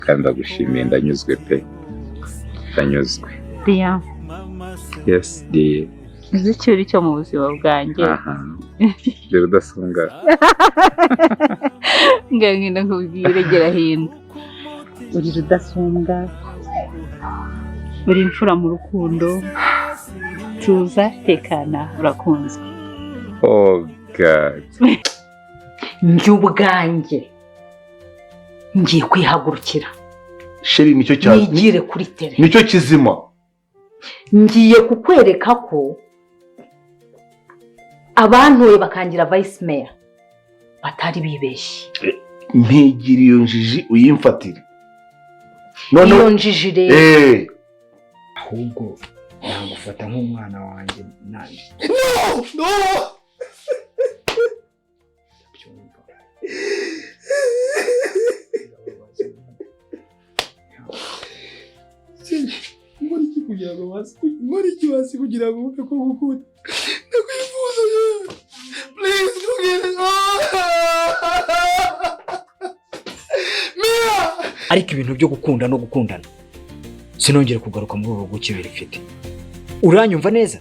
Kandi ndagushimiye, ndanyuzwe pe, ndanyuzwe. Dear. Yes, dear. Uzi icyo uri cyo mu buzima bwanjye? Aha, dore udasonga. Ngenda nkubwire, gera hino. Uri rudasumbwa, uri imfura mu rukundo. Tuza, tekana, urakunzwe. Oh God. Njye ubwanjye ngiye kwihagurukira. Chérie, nicyo cya nigire kuri terrain. Nicyo kizima. Ngiye kukwereka ko abantuye bakangira vice mayor batari bibeshye. Mpigira iyo njiji uyimfatire. Iyo njiji rero. Ahubwo nagufata nk'umwana wanjye nanjye. No. Ndabyumva, birababaza. Nkora iki kugira ngo basi, nkora iki basi kugira ngo wumve ko ngukunda? Ndakwifuza yewe, please ntugende. Mia. Ariko ibintu byo gukunda no gukundana, sinongere kugaruka muri uru rugo ukibiri mfite. Uranyumva neza?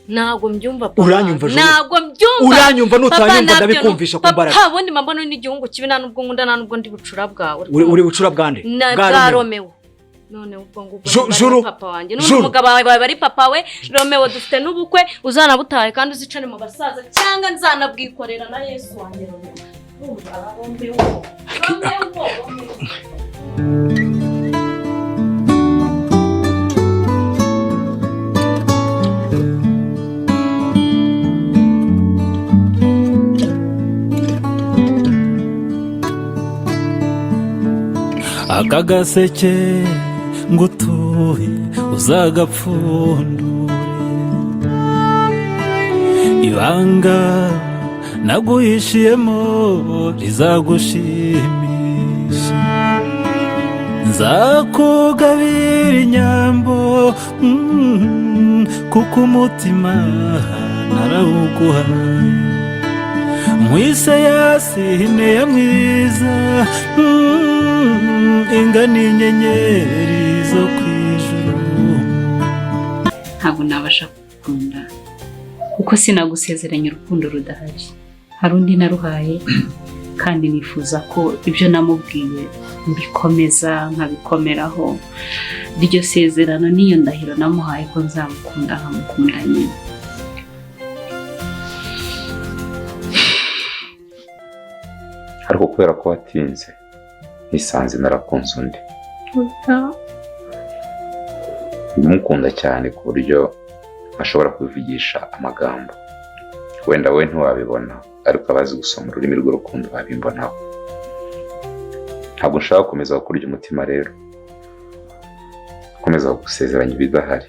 Ntabwo mbyumva, papa. Uranyumva, Juru? Ntabwo mbyumva. Uranyumva? Papa, Nutanyumva, ntabyo ndabikumvisha ku mbaraga. Papa, ubundi mba mbona n'igihugu kibi. Nta nubwo nkunda, nta nubwo ndi bucura bwawe. Uri bucura bwande? Na Bwa bwa Romeo. Romeo. None ubwo ngubwo niba ari Juru. papa wanjye n'undi Juru. mugabo wawe bari papa we Romeo, dufite n'ubukwe, uzanabutahe kandi uzicare mu basaza, cyangwa nzanabwikorera na Yesu wanjye Romeo. Urumva, Romeo, Romeo, Romeo. Aka gaseke ngutuye uzagapfundure, ibanga naguhishiyemo rizagushimisha. Nzakugabira inyambo, kuko umutima narawuguhaye. Nkwise Yasine ya mwiza, ingana inyenyeri zo ku ijuru. Ntabwo nabasha kugukunda kuko sinagusezeranya urukundo rudahari. Hari undi naruhaye, kandi nifuza ko ibyo namubwiye mbikomeza, nkabikomeraho. Iryo sezerano n'iyo ndahiro namuhaye ko nzamukunda, nkamukunda nyine. Ariko kubera ko watinze, nisanze narakunze undi. Ndamukunda cyane ku buryo ashobora kubivugisha amagambo. Wenda wowe ntiwabibona, ariko abazi gusoma ururimi rw'urukundo babimbonaho. Ntabwo nshaka gukomeza kukurya umutima rero, gukomeza gusezeranya ibidahari.